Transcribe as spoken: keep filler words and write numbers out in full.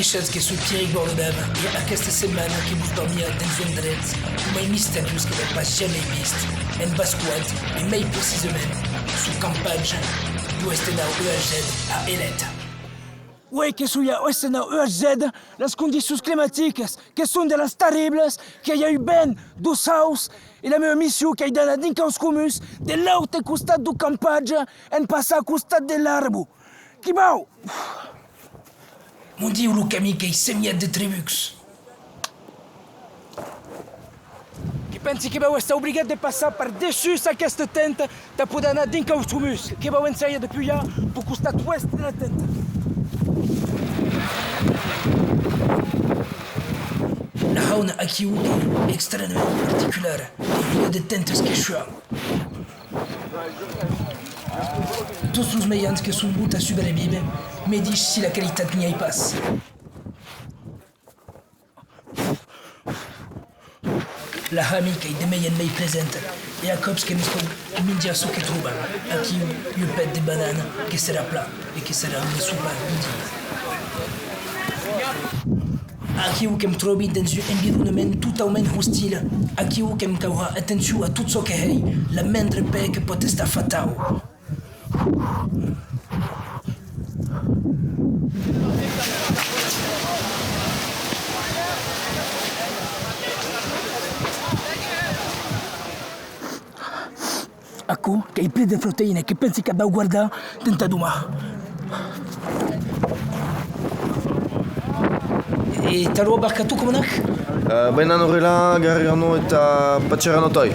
Sabiatz que soi Pierric Bordenave e aquesta setmana que vos parli dins un endrech lo mai misteriós que l'ai pas jamai vist, en Bascoat e mai precisament sul campatge deu S T nau E H Z a Ailet. Uei que soi a S T nau E H Z, las condicions climaticas que son de las terriblas, que i a un vent deu saus e la meva mission qu'ei d'anar dinc aus comuns de l'aute costat deu campatge en passar a costat de l'arbo. Qui vau? Mon Diu, lo camin qu'ei semiat de trebucs. Que pensi que vau estar obligat de passar per dessús aquesta tenta tà poder anar dinc aus comuns. Que vau ensajar de pujar peu costat oèst de la tenta. La hauna aquiu qu'ei extrèmament particulara, e i a de tentas que shuan. Tots los mejans que son bons tà subrevíver, medish si la qualitat n'i ei pas. La hami qu'ei de mei en mei presenta, e a còps que ne's pòt minjar çò que trobam. Aquiu, un pet de banana que serà plan e que serà una sopa d'un dia. Aquiu que'm tròbi dens un environament totaument ostil. Aquiu que'm cau har atencion a tot çò que hèi. La mendre pè que pòt estar fatau. Aquò qu'ei plen de proteïna, que pensi qu'ac vau guardar tenta doman. E talò, barca, tu, coma anatz? Eh, ben, anem aurelà, garrano e tà pacerano toi.